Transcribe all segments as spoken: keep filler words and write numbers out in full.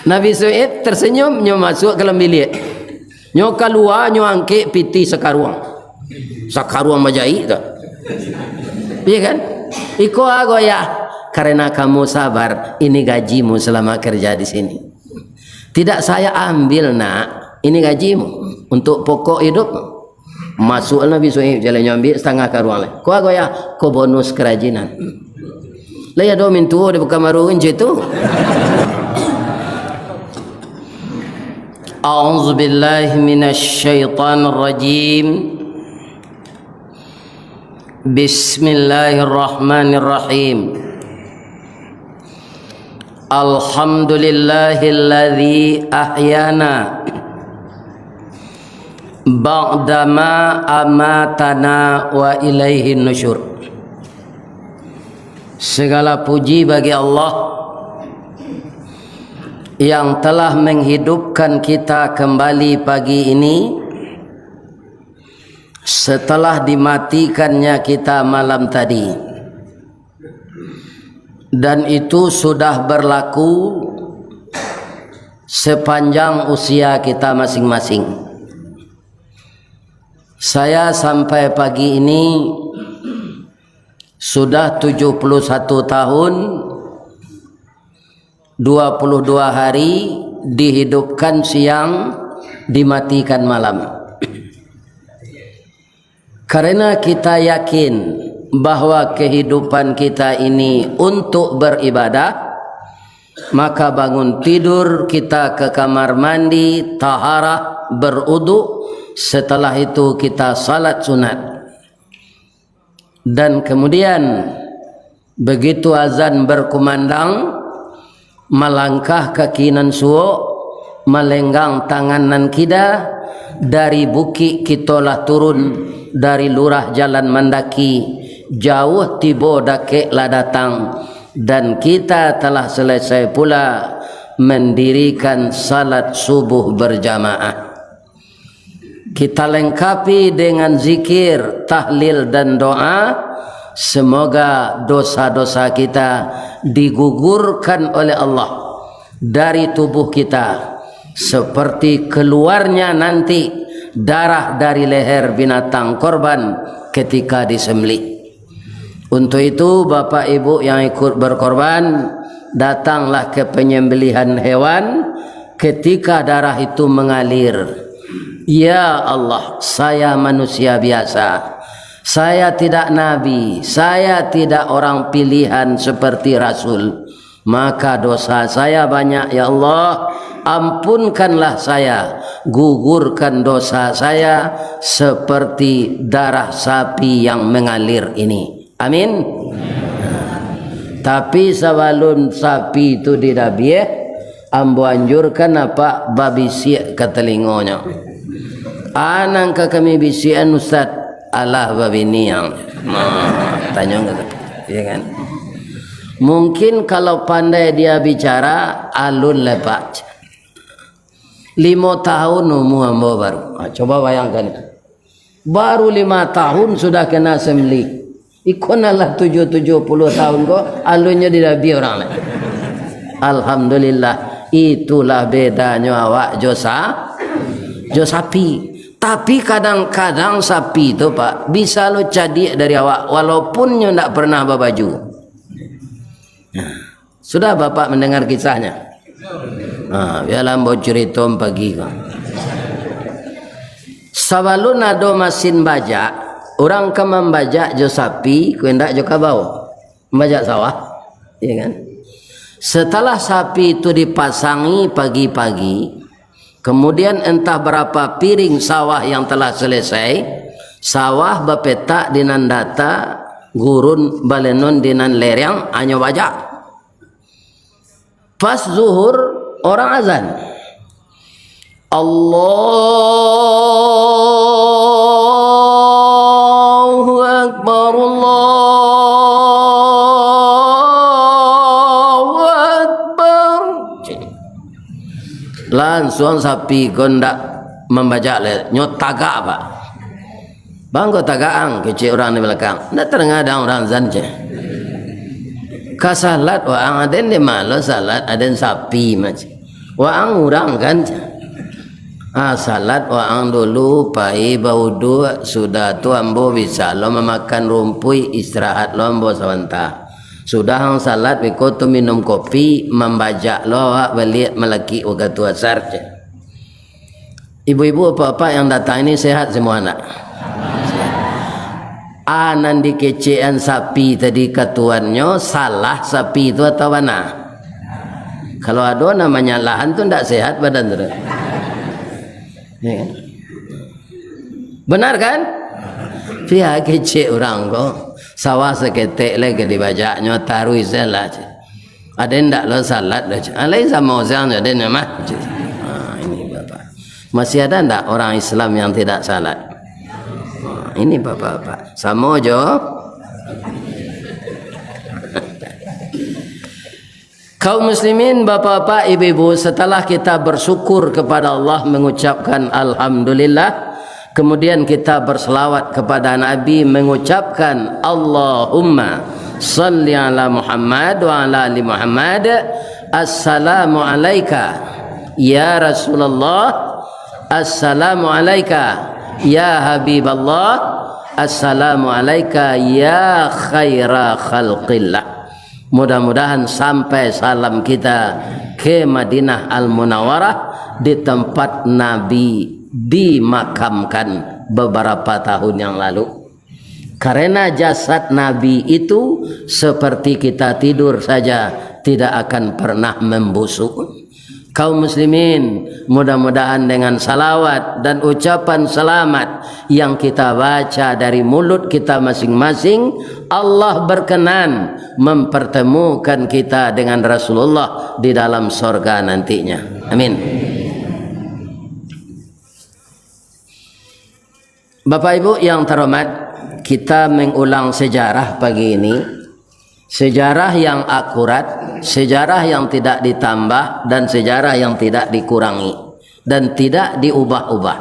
Nabi Su'aib tersenyum, nyo masuak ka dalam biliak. Nyo kalua, nyo angkek pitih sakaruang. Sakaruang bajaik tu. Iya kan? "Iko ago ya, karena kamu sabar, ini gajimu selama kerja di sini." "Tidak saya ambil, Nak. Ini gajimu untuk pokok hidup." Masuak Nabi Su'aib, jalannyo ambiak satangah karuang lai. "Ko ago ya, ko bonus karajinan." Lah ya do mintuo di Pekanbaru kan cak itu. A'udzubillahi minasyaitonirrajim. Bismillahirrahmanirrahim. Alhamdulillahilladzi ahyana ba'dama amatana wa ilaihin nusyur. Segala puji bagi Allah yang telah menghidupkan kita kembali pagi ini setelah dimatikannya kita malam tadi. Dan itu sudah berlaku sepanjang usia kita masing-masing. Saya sampai pagi ini sudah tujuh puluh satu tahun, dua puluh dua hari, dihidupkan siang, dimatikan malam. Karena kita yakin bahwa kehidupan kita ini untuk beribadah, maka bangun tidur kita ke kamar mandi, taharah, berudu, setelah itu kita salat sunat. Dan kemudian, begitu azan berkumandang, malangkah kaki nan suok, malenggang tangan nan kida, dari bukik kito lah turun, dari lurah jalan mandaki, jauah tibo dakek lah datang, dan kita telah selesai pula mendirikan salat subuh berjamaah. Kita lengkapi dengan zikir, tahlil, dan doa. Semoga dosa-dosa kita digugurkan oleh Allah dari tubuh kita, seperti keluarnya nanti darah dari leher binatang korban ketika disembelih. Untuk itu, Bapak Ibu yang ikut berkorban, datanglah ke penyembelihan hewan ketika darah itu mengalir. "Ya Allah, saya manusia biasa. Saya tidak nabi, saya tidak orang pilihan seperti rasul. Maka dosa saya banyak, ya Allah. Ampunkanlah saya, gugurkan dosa saya seperti darah sapi yang mengalir ini." Amin. Tapi sabalun sapi tu didabiah, ambo anjurkan apak babisiak ka talingonyo. "Anang ka kami bisiakan, Ustaz." "Alah babini ang." Nah, tanyo ka tu. Ya kan? Mungkin kalau pandai dia bicara, alun lepak. Limo tahun umua ambo baru. Ha, coba bayangkan itu. Baru lima tahun sudah kena sembelih. Iko nan lah tujuh, tujuh puluh tahun ko, alunnyo didabiah urang lai. Alhamdulillah, itulah bedanyo awak jo sa-, jo sapi. Tapi kadang-kadang sapi tu, Pak, bisa lo cadiak dari awak, walaupun nyo ndak pernah babaju. Nah. Sudah Bapak mendengar kisahnya? Ha, bialah ambo curito pagi ko. Sabalun ado masin bajak, urang ka mambajak jo sapi, ko indak jo kabau. Mambajak sawah, ya kan? Setelah sapi itu dipasangi pagi-pagi, kemudian entah berapa piring sawah yang telah selesai, sawah bapetak di nan data, gurun balenon di nan lereng, hanyo bajak. Pas zuhur, orang azan. Allahu Akbar, Allahu Akbar. Lansuang sapi ko ndak mambajak lai, nyo tagak, Pak. "Bang, ko tagak ang," kecek urang di balakang. "Ndak tadanga dang urang azan," cek. "Ka salat waang, aden di ma lo salat, aden sapi mah," cek. Waang urang kan? Ah, salat waang dulu, pai bauduak, sudah tu ambo bisa lo mamakan rumpuik, istirahat lo ambo sabanta. Sudah ang salat, biko tu minum kopi, mambajak lo awak baliak malakik wakatu asar, ceh. Ibu-ibu, bapak-bapak yang datang ini sehat semua, nak? Ah, nan dikecekan sapi tadi ka tuannyo, salah sapi tu atau bana? Kalau ado nan manyalahan tu, ndak sehat badan tu. Ya kan? Benar kan? Pia kecek urang ko. Sawah saketek lai ka dibajaknyo, taruih se lah. Aden ndak lo salat doh, cek. Ah, lai samo siang jo aden mah, cek. Ah, ini Bapak. Masih ada ndak orang Islam yang tidak salat? Ah, ini Bapak-bapak. Samo jo. Kaum muslimin, bapak-bapak, ibu-ibu, setelah kita bersyukur kepada Allah, mengucapkan alhamdulillah, kemudian kita berselawat kepada Nabi, mengucapkan Allahumma salli ala Muhammad wa ala ali Muhammad. Assalamu alaika ya Rasulullah. Assalamu alaika ya Habiballah. Assalamu alaika ya khaira khalqillah. Mudah-mudahan sampai salam kita ke Madinah Al-Munawwarah, di tempat Nabi dimakamkan beberapa tahun yang lalu. Karena jasad Nabi itu seperti kita tidur saja, tidak akan pernah membusuk. Kaum muslimin, mudah-mudahan dengan salawat dan ucapan selamat yang kita baca dari mulut kita masing-masing, Allah berkenan mempertemukan kita dengan Rasulullah di dalam sorga nantinya. Amin. Bapak Ibu yang terhormat, kita mengulang sejarah pagi ini. Sejarah yang akurat, sejarah yang tidak ditambah, dan sejarah yang tidak dikurangi, dan tidak diubah-ubah.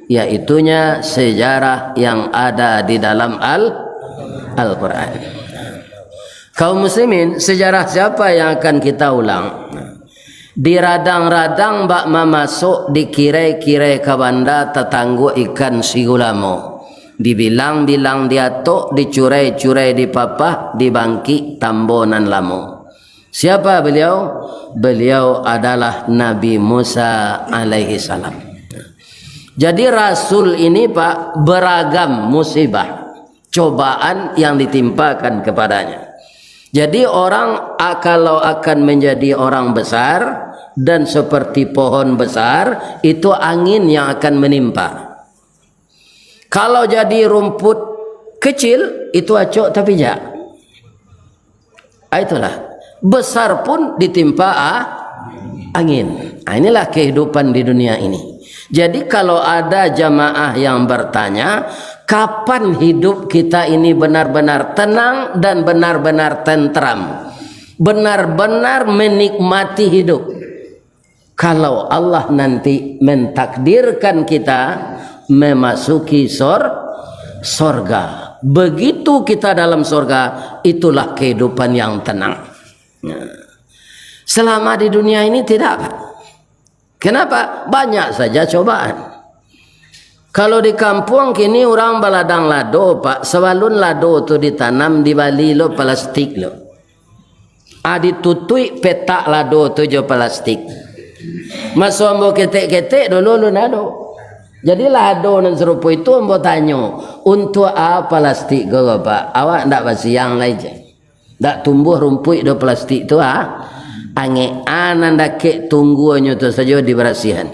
Yaitunya sejarah yang ada di dalam Al-, Al-Quran. Kaum muslimin, sejarah siapa yang akan kita ulang? Di radang-radang bak mamasok, di kirai-kirai ka banda, tatangguak ikan sigulamo. Dibilang-bilang diatok, dicurai-curai dipapah, dibangkik tambo nan lamo. Siapa beliau? Beliau adalah Nabi Musa alaihi salam. Jadi, Rasul ini, Pak, beragam musibah, cobaan yang ditimpakan kepadanya. Jadi, orang, a-, kalau akan menjadi orang besar dan seperti pohon besar, itu angin yang akan menimpa. Kalau jadi rumput kecil, itu acok tapijak. Ah, itulah. Besar pun ditimpa a-, angin. Ah, inilah kehidupan di dunia ini. Jadi, kalau ada jamaah yang bertanya, kapan hidup kita ini benar-benar tenang dan benar-benar tentram, benar-benar menikmati hidup? Kalau Allah nanti mentakdirkan kita memasuki sor-, sorga. Begitu kita dalam sorga, itulah kehidupan yang tenang. Nah, selama di dunia ini tidak, Pak. Kenapa? Banyak saja cobaan. Kalau di kampuang kini urang baladang lado, Pak, sabalun lado tu ditanam, dibali lo plastik lo. Ah, ditutuik petak lado tu jo plastik. Maso ambo ketek-ketek dulu, alun ado. Jadi lado nan sarupo itu ambo tanyo, "Untuak a plastik ko, Pak? Awak ndak basiang lai," ceh. "Ndak tumbuah rumpuik doh plastik tu, ah. Angek a nan dakek tungguanyo tu sajo dibarasiahan."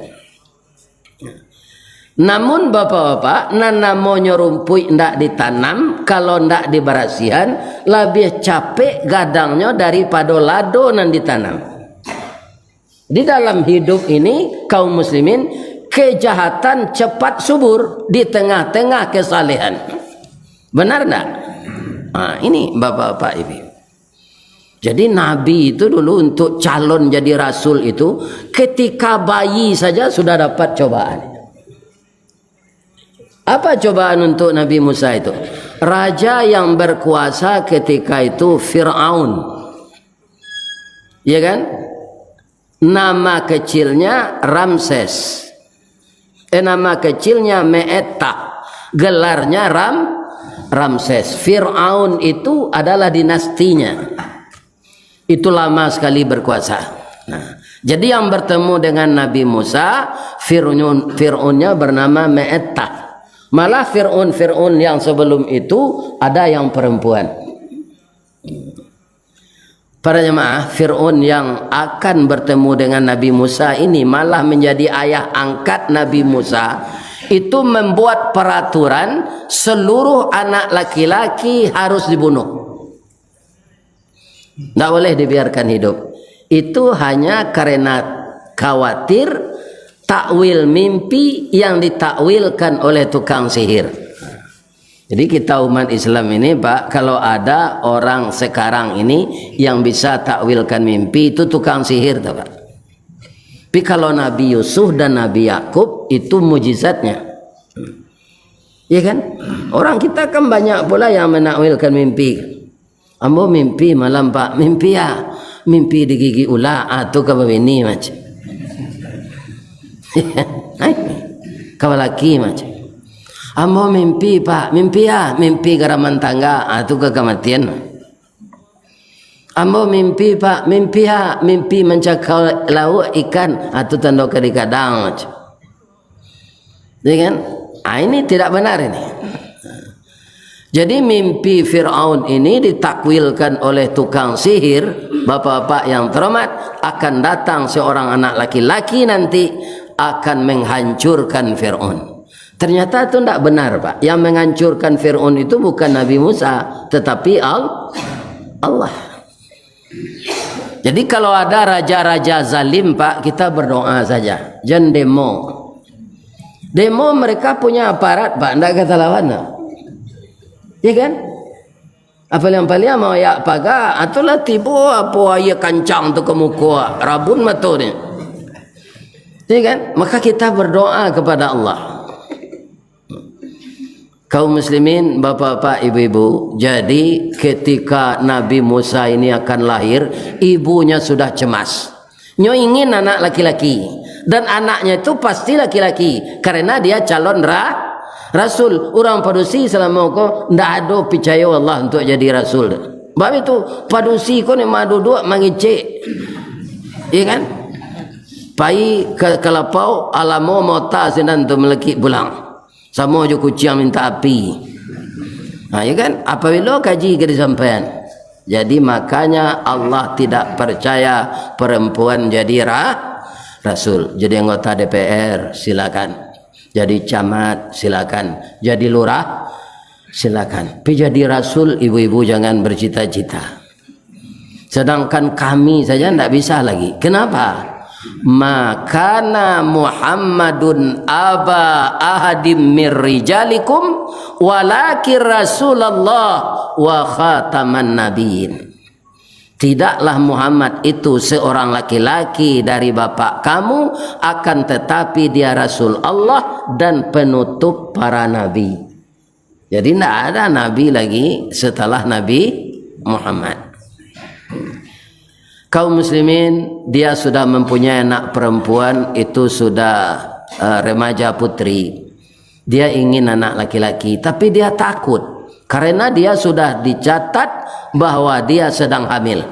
Namun, bapak-bapak, nan namonyo rumpuik ndak ditanam, kalau ndak dibarasiahan, labiah capek gadangnyo daripado lado nan ditanam. Di dalam hidup ini, kaum muslimin, kejahatan cepat subur di tengah-tengah kesalehan. Benar ndak? Ah, ini bapak-bapak, ibu. Jadi, Nabi itu dulu untuk calon jadi rasul itu, ketika bayi saja sudah dapat cobaan. Apa cobaan untuk Nabi Musa itu? Raja yang berkuasa ketika itu Firaun. Ya kan? Nama kecilnya Ramses. Eh, nama kecilnya Me'etah. Gelarnya Ram-, Ramses. Fir'aun itu adalah dinastinya. Itu lama sekali berkuasa. Nah, jadi yang bertemu dengan Nabi Musa, Fir'aun, Fir'aunnya bernama Me'etah. Malah Fir'aun-Fir'aun yang sebelum itu ada yang perempuan. Para jemaah, Fir'aun yang akan bertemu dengan Nabi Musa ini malah menjadi ayah angkat Nabi Musa, itu membuat peraturan seluruh anak laki-laki harus dibunuh. Ndak boleh dibiarkan hidup. Itu hanya karena khawatir takwil mimpi yang ditakwilkan oleh tukang sihir. Jadi kita umat Islam ini, Pak, kalau ada orang sekarang ini yang bisa takwilkan mimpi, itu tukang sihir tuh, Pak. Tapi kalau Nabi Yusuf dan Nabi Yakub, itu mujizatnya. Iya kan? Orang kita kan banyak pula yang menakwilkan mimpi. "Ambo mimpi malam, Pak." "Mimpi a?" "Mimpi digigik ular." Ah, tu ka babini macam. Ai, ka balaki macam. "Ambo mimpi, Pak." "Mimpi a?" "Mimpi garaman tangga." Ah, tu ka kamatian. "Ambo mimpi, Pak." "Mimpi a?" "Mimpi mancakau lauak ikan." Ah, tu tando ka digadang macam. Ya kan? Ah, ini tidak benar ini. Jadi mimpi Firaun ini ditakwilkan oleh tukang sihir, bapak-bapak yang terhormat, akan datang seorang anak laki-laki nanti akan menghancurkan Firaun. Ternyata itu ndak benar, Pak. Yang menghancurkan Firaun itu bukan Nabi Musa, tetapi Al-, Allah. Jadi kalau ada raja-raja zalim, Pak, kita berdoa saja. Jan demo. Demo mereka punya aparat, Pak, ndak ka talawan, Pak. Ya kan? Apaliang-paliang mau ayak paga, atulah tibo apo aia kancang tu ka muko, rabun mato ni. Ya kan? Maka kita berdoa kepada Allah. Kaum muslimin, bapak-bapak, ibu-ibu, jadi ketika Nabi Musa ini akan lahir, ibunya sudah cemas. Nyo ingin anak laki-laki, dan anaknya itu pasti laki-laki, karena dia calon ra-, rasul. Urang padusi salamo ko ndak ado picayo Allah untuak jadi rasul. Bab itu, padusi ko ni maduduak mangecek. Iya kan? Pai ka, ka lapau, alamo mota sinan tu malekik pulang. Samo jo kuciang minta api. Ha, ya kan? Apabilo kaji ka disampaian. Jadi, makanya Allah tidak percaya perempuan jadi ra-, rasul. Jadi anggota D P R, silakan. Jadi camat, silakan. Jadi lurah, silakan. Tapi jadi rasul, ibu-ibu jangan bercita-cita. Sedangkan kami saja ndak bisa lagi. Kenapa? "Ma kana Muhammadun aba ahadim mir rijalikum, walakin Rasulullah wa khataman nabiyyin." Tidaklah Muhammad itu seorang laki-laki dari bapak kamu, akan tetapi dia Rasul Allah dan penutup para nabi. Jadi, ndak ada nabi lagi setelah Nabi Muhammad. Kaum muslimin, dia sudah mempunyai anak perempuan, itu sudah, eh, remaja putri. Dia ingin anak laki-laki, tapi dia takut karena dia sudah dicatat bahwa dia sedang hamil.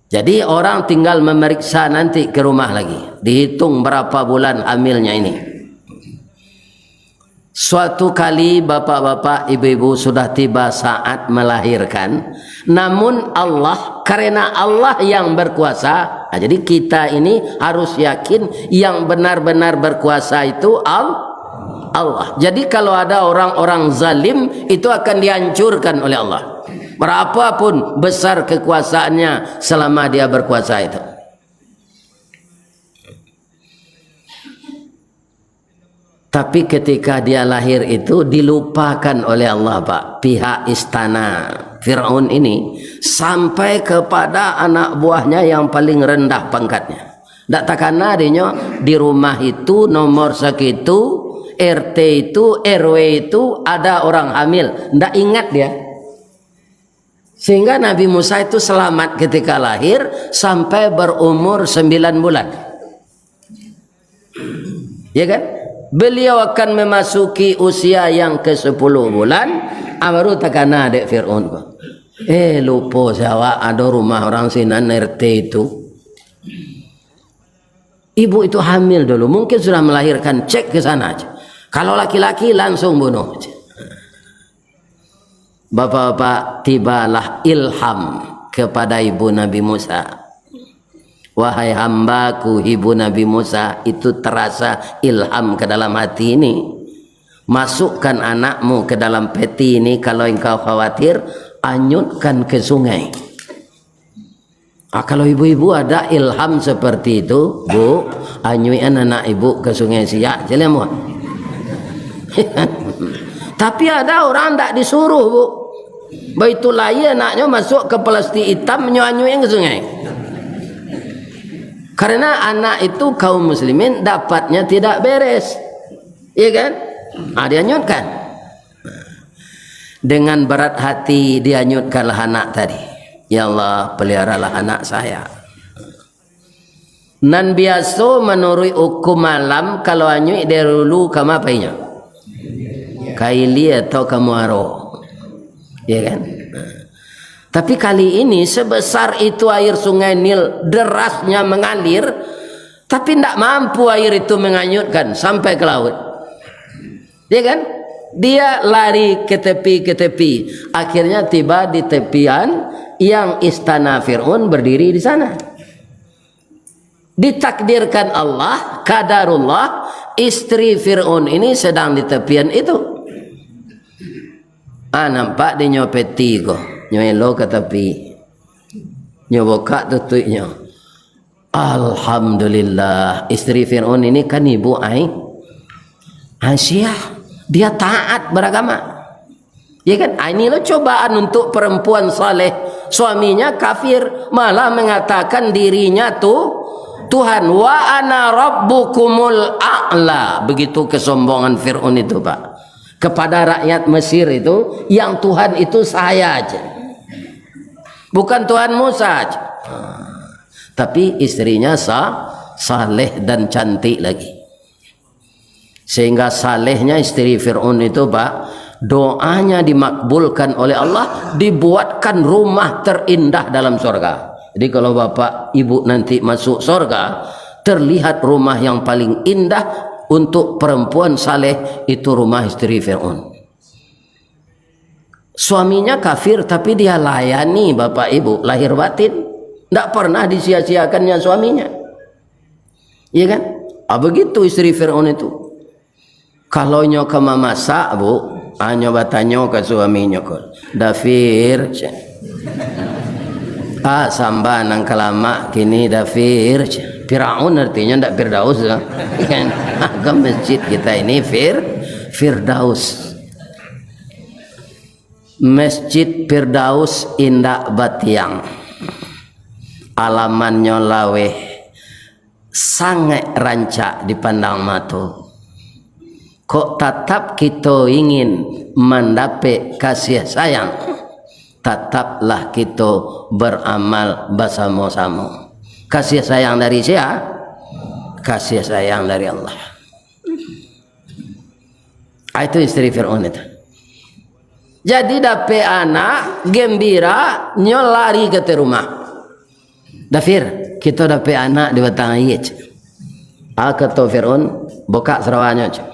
Jadi, orang tinggal memeriksa nanti ke rumah lagi, dihitung berapa bulan hamilnya ini. Suatu kali, bapak-bapak, ibu-ibu, sudah tiba saat melahirkan, namun Allah, karena Allah yang berkuasa, nah, jadi kita ini harus yakin yang benar-benar berkuasa itu Al-, Allah. Jadi, kalau ada orang-orang zalim, itu akan dihancurkan oleh Allah. Berapapun besar kekuasaannya selama dia berkuasa itu. Tapi ketika dia lahir itu, dilupakan oleh Allah, Pak, pihak istana Firaun ini, sampai kepada anak buahnya yang paling rendah pangkatnya. Ndak takana dinyo, di rumah itu nomor sekitu, R T itu, R W itu, ada orang hamil. Ndak ingat dia. Sehingga Nabi Musa itu selamat ketika lahir sampai berumur sembilan bulan. Ya kan? Beliau akan memasuki usia yang ke sepuluh bulan, ah, baru takana dek Fir'aun ko. Eh, lupo si awak, ado rumah urang sinan R T itu. Ibu itu hamil dulu, mungkin sudah melahirkan, cek ke sana aja. Kalau laki-laki, langsung bunuh. Bapak-bapak, tibalah ilham kepada ibu Nabi Musa. "Wahai hambaku, ibu Nabi Musa," itu terasa ilham ke dalam hati ini. "Masukkan anakmu ke dalam peti ini, kalau engkau khawatir, anyutkan ke sungai." Ah, kalau ibu-ibu ada ilham seperti itu, Bu, anyuikan anak ibu ke Sungai Siak, calian, Bu. Tapi ada orang ndak disuruh, Bu. Baitu lai anaknyo masuk ke plastik itam, nyo anyuikan ke sungai. Karena anak itu kaum muslimin dapatnya tidak beres. Iya kan? Ah, dianyutkan. Dengan berat hati dianyutkanlah anak tadi. "Ya Allah, peliharalah anak saya." Nan biaso manuruik ukum alam, kalau anyuik dari hulu ka ma painyo? Ka ilia atau ka muaro? Ya kan? Tapi kali ini, sebesar itu air Sungai Nil derasnya mengalir, tapi ndak mampu air itu menganyutkan sampai ke laut. Ya kan? Dia lari ke tepi, ke tepi. Akhirnya tiba di tepian yang istana Fir'aun berdiri di sana. Ditakdirkan Allah, kadarullah, istri Fir'aun ini sedang di tepian itu. Ah, nampak di nyo peti ko. Nyo elo ka tapi. Nyo bukak tutuiknyo. Alhamdulillah, istri Fir'aun ini kan ibu ai-, Aisyah. Dia taat beragama. Ya kan? Ah, inilah cobaan untuk perempuan saleh. Suaminya kafir, malah mengatakan dirinya tu Tuhan. "Wa ana rabbukumul a'la." Begitu kesombongan Fir'aun itu, Pak. Kepada rakyat Mesir itu, yang Tuhan itu saya aja. Bukan Tuhan Musa aja. Tapi istrinya sa-, saleh dan cantik lagi. Sehingga salehnya istri Fir'aun itu, Pak, doanya dimakbulkan oleh Allah, dibuatkan rumah terindah dalam sorga. Jadi, kalau bapak ibu nanti masuk sorga, terlihat rumah yang paling indah untuk perempuan saleh, itu rumah istri Fir'aun. Suaminya kafir, tapi dia layani bapak ibu, lahir batin. Ndak pernah disia-siakannya suaminya. Iya kan? Ah, begitu istri Fir'aun itu. Kalau nyo ka mamasak, Bu, ah, nyo batanyo ka suaminyo ko, "Dafir," cek. "Ah, samba nan ka lamak kini, Dafir," cek. Firaun artinyo ndak Firdaus, kan? Kan masjid kita ini Fir-, Firdaus. Masjid Firdaus indak batiang. Alamannyo laweh, sangaik rancak dipandang mato. Kok tatap kito ingin mandapek kasih sayang, tataplah kito baramal basamo-samo. Kasih sayang dari sia? Kasih sayang dari Allah. Ah, itu istri Fir'aun itu. Jadi, dapek anak, gembira, nyo lari ka ateh rumah. "Dafir, kito dapek anak di batang aia," cek. Ah, kato Fir'aun, "Bukak sarawanyo," cek.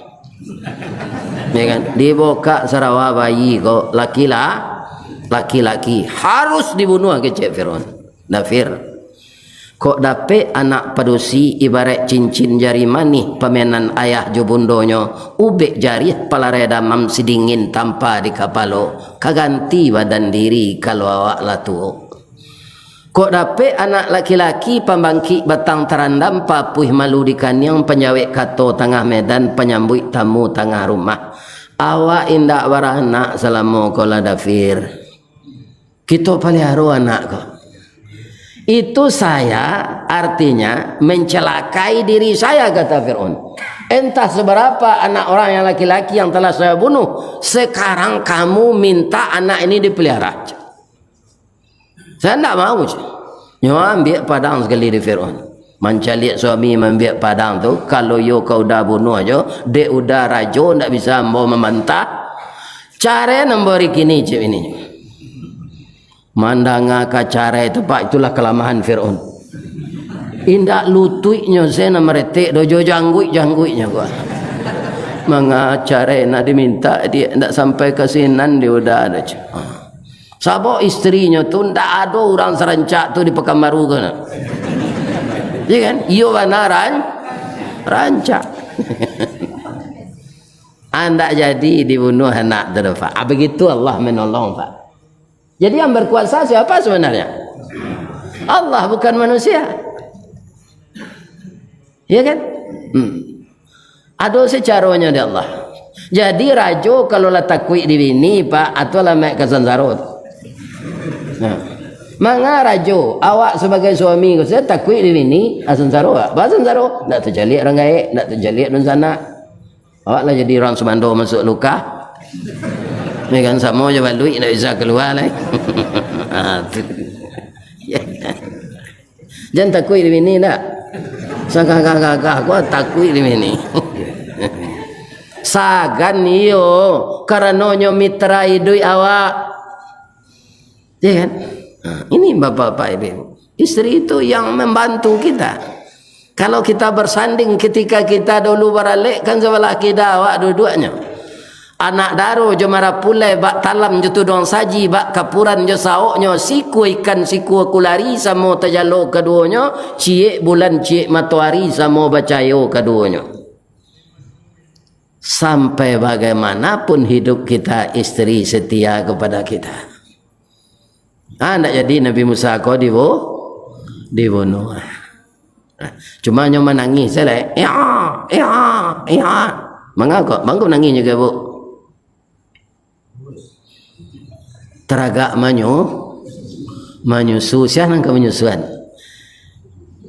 Ya kan? Dibukak sarawa bayi ko, laki lah, laki-laki. "Harus dibunuah," kecek Fir'aun. "Dafir, kok dapek anak padusi ibarat cincin jari manih pamenan ayah jo bundonyo, ubek jarih palarai damam sidingin tampa di kapalo, ka ganti badan diri kalau awak lah tuo. Kok dapek anak laki-laki pambangkik batang tarandam, papuih malu di kaniang, panjawek kato tangah medan, panyambuik tamu tangah rumah. Awak indak baranak salamo ko lah, Dafir. Kito paliharo anak ko." "Itu saya, artinya mencelakai diri saya," kata Fir'aun. "Entah seberapa anak orang yang laki-laki yang telah saya bunuh, sekarang kamu minta anak ini dipelihara." Saya ndak mau, ceh. Nyo ambiak padang sakali di Firaun. Mancaliak suami mambiak padang tu, kalau iyo ka uda bunuah jo, dek uda rajo ndak bisa ambo mambantah. Carai nan ambo ari kini, cek bininyo. Mandanga ka carai tu, Pak, itulah kalamahan Firaun. Indak lutuiknyo se nan maretek doh, jo jangguik-jangguiknyo ko. Manga carai nak diminta, dia ndak sampai ka sinan di uda doh, ceh. Ha. Sabab istrinyo tu ndak ado urang sarancak tu di Pakanbaru ko, nah. Iya kan? Iyo bana ran-, rancak. Andak jadi dibunuah anak tu, Pak. Ah, begitu Allah menolong, Pak. Jadi yang berkuasa siapa sebenarnya? Allah, bukan manusia. Iya kan? Hmm. Ado secaronyo di Allah. Jadi rajo kalau lah takuik di bini, Pak, atau lah mek ka sansaro tu. Nah. Manga rajo, awak sabagai suami ko, saya takuik di bini, ah, sansaro, Pak. Bah sansaro, ndak tacaliak urang gaek, ndak tacaliak dunsanak. Awak lah jadi urang sumando masuk lukah. Ni kan samo jo baluik, ndak bisa kalua lai. Ha, tu. Ya kan? Jan takuik di bini ndak? Sagagah-gagah ko takuik di bini. Sagan iyo, karano nyo mitra iduik awak. Ya kan? Nah, ini bapak-bapak, ibu-ibu. Istri itu yang membantu kita. Kalau kita bersanding ketika kita dulu baralek, kan sabalah kida awak duduaknyo. Anak daro jo marapulai, bak talam jo tuduang saji, bak kapuran jo saoknyo, sikua ikan sikua kulari, samo tajalo kaduonyo, ciek bulan ciek matoari, samo bacayo kaduonyo. Sampai bagaimanapun hidup kita, istri setia kepada kita. Ah, ndak jadi Nabi Musa ko dibu-, dibunuh. Cuma nyo manangih sajo lai. Iya, iya, iya. Mangko, mangko manangih juo, Bu? Taragak manyu-, manyusu. Sia nan ka manyusuan?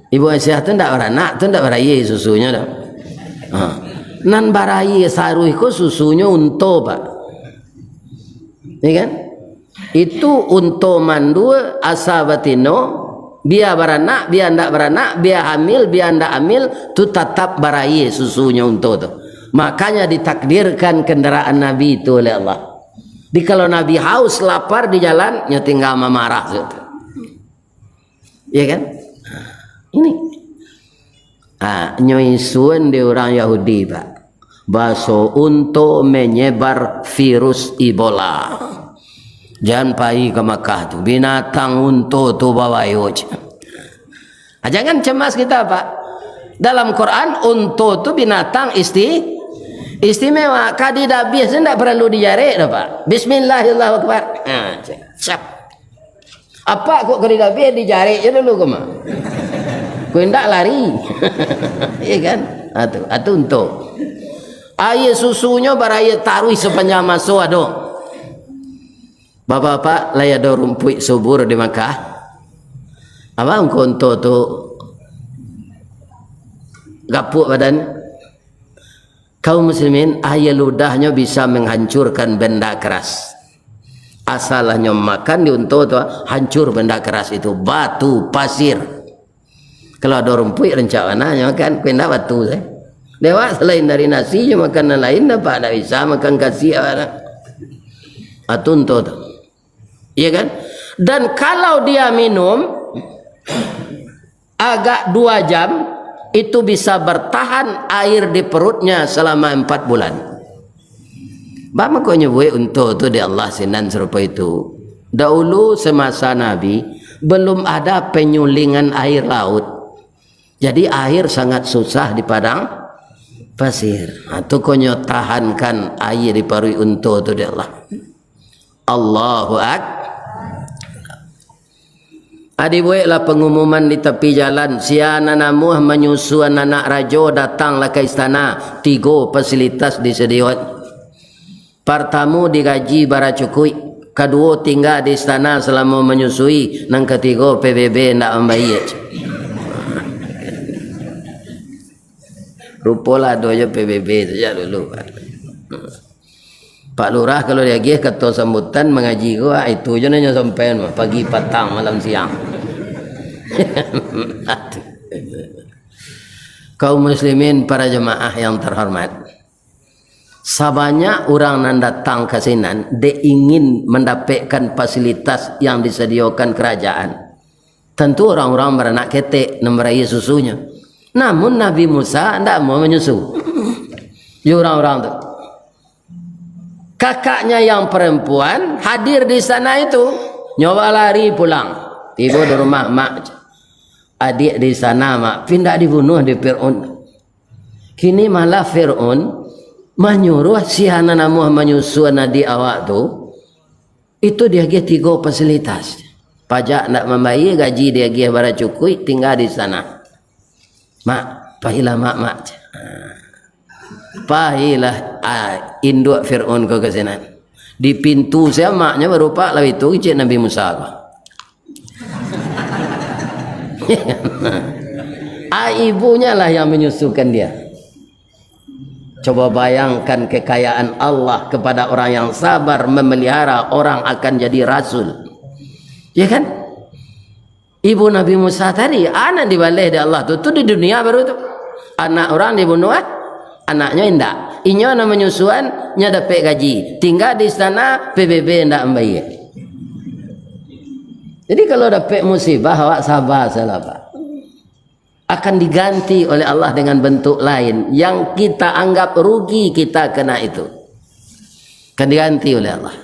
Ibu Aisyah tu ndak baranak, tu ndak barayie susunyo doh. Ha. Nan barayie saruih ko susunyo unto, Pak. Ya kan? Itu unto mandua asa batino, bia baranak, bia ndak baranak, bia hamil, bia ndak hamil, tu tatap barayie susunyo unto tu. Makanya ditakdirkan kendaraan Nabi tu oleh Allah. Jadi kalau Nabi haus, lapar di jalan, nyo tinggal mamarah tu. Ya kan? Ini. Ah, nyo isuan di urang Yahudi, Pak. Baso unto menyebar virus Ebola. Jan pai ka Makkah tu. Binatang unto tu babayo, ceh. Ah, jangan cemas kita, Pak. Dalam Quran, unto tu binatang isti-, istimewa. Ka didabiah tu ndak paralu dijarek doh, Pak. Bismillahirrahmanirrahim. Ah, ceh. Siap. Apak kok ka didabiah, dijarek se dulu ko mah. Kok indak lari. Iya kan? Atu, atu unto. Aia susunyo barayie taruih sapanjang maso ado. Bapak-bapak, lai ado rumpuik subur di Makkah. Apo ngko unto tu gapuak badan? Kaum muslimin, aia ludahnyo bisa menghancurkan benda keras. Asal nyo makan di unto tu, hancur benda keras itu, batu, pasir. Kalau ado rumpuik, rancak bana nyo makan, kok indak batu sajo. Dek awak, salain dari nasi, nyo makan nan lain, apak ndak bisa makan kasiak awak tu. Atu unto tu. Iya kan? Dan kalau dia minum, agak dua jam, itu bisa bertahan air di perutnya selama empat bulan. Baa mangko nyo buek unto tu dek Allah sinan sarupo itu? Dahulu semasa Nabi, belum ada penyulingan air laut. Jadi air sangat susah di padang pasir. Ha, tu ko nyo tahankan air di paruik unto tu dek Allah. Allahu Ak-, Adi bueklah pangumuman di tapi jalan, sia nan namuah manyusuan anak rajo, datanglah ka istana, tigo fasilitas disadiakan. Partamu digaji baracukuik, kaduo tingga di istana salamo manyusui, nan katigo P B B ndak mambayia. Rupolah ado jo P B B sajak dulu. Pak Lurah kalau diagiah kato sambutan mangaji ko, ah, itu je nan nyo sampaian, pagi, patang, malam, siang. Kaum muslimin, para jemaah yang terhormat, sabanyak urang nan datang ka sinan, dek ingin mandapekkan fasilitas yang disadiokan kerajaan. Tantu urang-urang baranak ketek, nan baraiah susunyo. Namun Nabi Musa ndak mau manyusu. Yo urang-urang tu. Kakaknya yang perempuan hadir di sana itu. Nyo balari pulang. Tibo di rumah mak. Adiak di sana, mak. Pi ndak dibunuah dek Fir'aun. Kini malah Fir'aun manyuruah si nan namuah manyusuan adiak awak tu, itu diagiah tigo fasilitas. Pajak ndak mambayia, gaji diagiah bara cukuik, tingga di sana. Mak, payilah mak, mak. Payilah, ah, induak Fir'aun ko ka sinan. Di pintu sia maknyo barupak lah itu, kecek Nabi Musa ko. Ah, ibunyo lah yang menyusukan dia. Coba bayangkan kekayaan Allah kepada orang yang sabar memelihara orang akan jadi rasul. Ya kan? Ibu Nabi Musa tadi, anak dibaleh dek Allah tu, tu di dunia baru tu. Anak urang dibunuah, ah. Anaknyo indak. Inyo nan manyusuan, nyo dapek gaji. Tingga di istana, P B B indak mambayia. Jadi kalau dapek musibah, awak sabar sajolah, Pak. Akan diganti oleh Allah dengan bentuk lain yang kita anggap rugi kita kena itu. Akan diganti oleh Allah.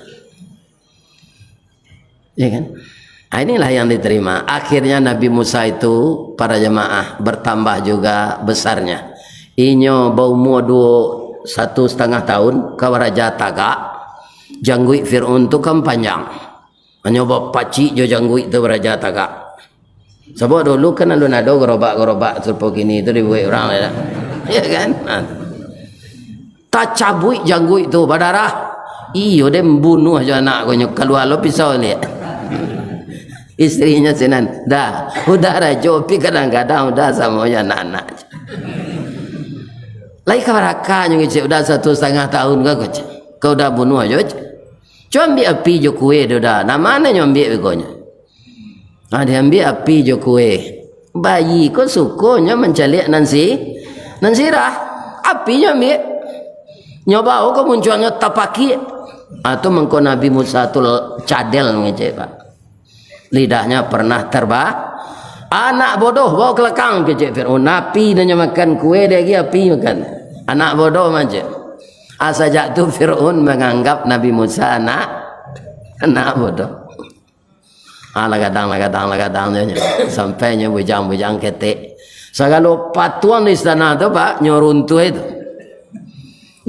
Ya kan? Ah, inilah yang diterima. Akhirnya Nabi Musa itu, para jemaah, bertambah juga besarnya. Inyo baumua duo, satu setengah tahun, ka baraja tagak, jangguik Fir'aun tu kan panjang. Hanyo bapacik jo jangguik tu baraja tagak. Sabab dulu kan alun ado garobak-garobak sarupo kini tu dibuek urang lah. Ya kan? Ha. Tacabuik jangguik tu, badarah. Iyo, den bunuah jo anak ko nyo, kalua lo pisau liak. Istrinyo sinan, dah, udah rajo, pi kadang-kadang udah samo jo anak-anak. Lai ka baraka nyo ngecek, udah satu setengah tahun ka ko cek. Ka udah bunuah jo cek. Cubo ambiak api jo kue tu dah. Nan ma nyo ambiak beko nyo? Ha, diambiak api jo kue. Bayi ko suko nyo mancaliak nan si-, nan sirah. Api nyo ambiak. Nyo bao ka muncuangnyo tapakiak. Ha, tu mangko Nabi Musa tu cadel ngecek, Pak. Lidahnyo pernah terba-, "Anak bodoh, bao ka lakang," kecek Fir'aun. Api nan nyo makan kue, diagiah api makan. Anak bodoh mah cek. Ha, sajak tu Fir'aun manganggap Nabi Musa anak, anak bodoh. Ah, lah gadang, lah gadang, lah gadang nyo. Sampai nyo bujang-bujang ketek. Sagalo patuang di istana tu, Pak, nyo runtuah itu.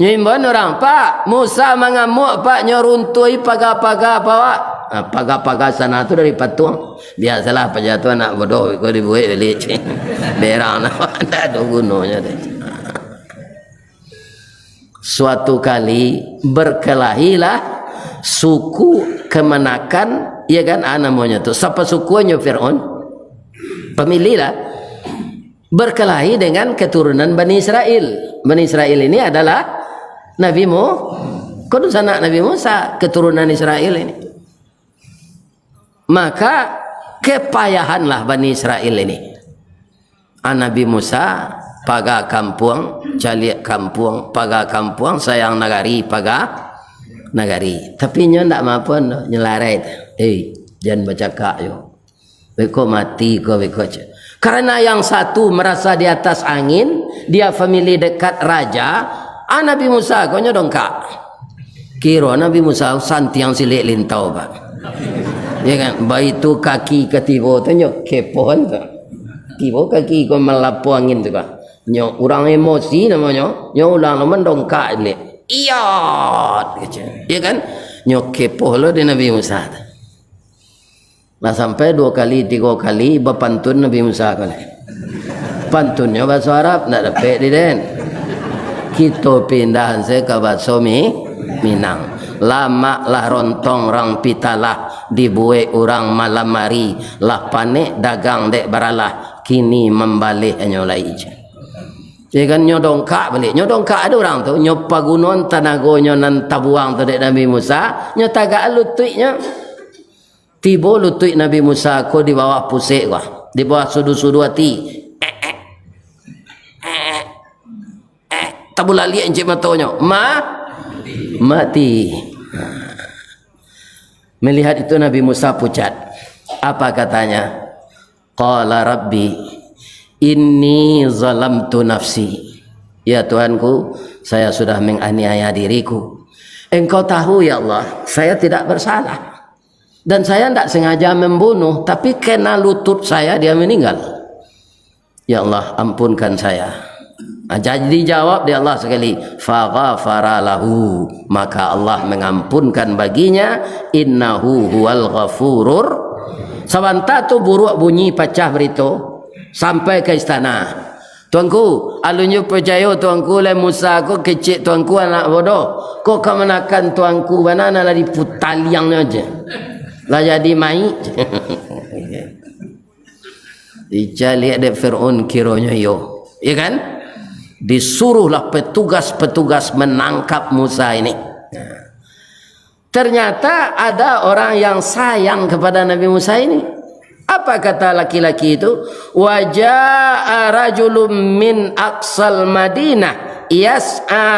Nyo imbauan urang, "Pak, Musa mangamuak, Pak, nyo runtuahi paga-paga, Pak." Ah, paga-paga istana tu dari patuang. Biasolah, paja tu anak bodoh, iko dibuek baliak. Berang ndak ado gunonyo tu. Suatu kali berkelahilah suku kamanakan, ya kan, ah, namonyo tu, sapasukuannyo Fir'aun, pamiliahlah, berkelahi dengan keturunan Bani Israel. Bani Israel ini adalah Nabi Mu-, ko dunsanak Nabi Musa, keturunan Israel ini. Maka, kepayahanlah Bani Israel ini. Ah, Nabi Musa, paga kampuang, caliak kampuang, paga kampuang, sayang nagari, paga nagari. Tapi nyo ndak mampu, nyo larai tu. "Eh, jan bacakak yo. Beko mati ko, beko," cek. Karena yang satu merasa di atas angin, dia famili dekat raja, ah, Nabi Musa ko nyo dongkak. Kiro Nabi Musa santiang silek lintau, Pak. Ya kan? Baitu kaki katibo tu nyo kepoh tu. Tibo kaki ko malapo angin tu, Pak. Nyo urang emosi namonyo, nyo ulang lo mandongkak silek. "Iyat," kecek. Ya kan? Nyo kepoh lo di Nabi Musa tu. Lah sampai duo kali, tigo kali bapantun Nabi Musa ko lai. Pantunnyo bahaso Arab, ndak dapek di den. Kito pindahan se ka bahaso Mi-, Minang. Lamak lah rontong rang pitalah, dibuek urang malam ari, lah panek dagang dek baralah, kini mambaleh hanyo lai. Ya kan, nyo dongkak baliak. Nyo dongkak ado urang tu, nyo pagunoan tanagonyo nan tabuang tu dek Nabi Musa, nyo tagak lutuiknyo. Tibo lutuik Nabi Musa ko di bawah pusek ko, di bawah sudu-sudu ati. Eh, tabulaliak incik matonyo. Ma-, mati. Melihat itu Nabi Musa pucat. Apa katanya? Qala Rabbi, inni zalamtu nafsi. Ya Tuhanku, saya sudah menganiaya diriku. Engkau tahu, ya Allah, saya tidak bersalah. Dan saya ndak sengaja membunuh, tapi kena lutut saya, dia meninggal. Ya Allah, ampunkan saya. Ah, jadi jawab dek Allah sakali, "Faghafara lahu." Maka Allah mengampunkan baginya, "Innahu huwal ghafurur." Sabanta tu buruak bunyi, pacah barito, sampai ka istana. "Tuanku, alun jo picayo Tuanku, lai Musa ko kecek Tuanku anak bodoh. Ko kamanakan Tuanku bana, nan lah diputaliangnyo je. Lah jadi mayik." Dicaliak dek Fir'aun, kironyo iyo. Ya kan? Disuruhlah petugas-petugas menangkap Musa ini. Ternyata ada orang yang sayang kepada Nabi Musa ini. Apa kata laki-laki itu? "Wa jaa rajulun min aqsal Madinah yas'a.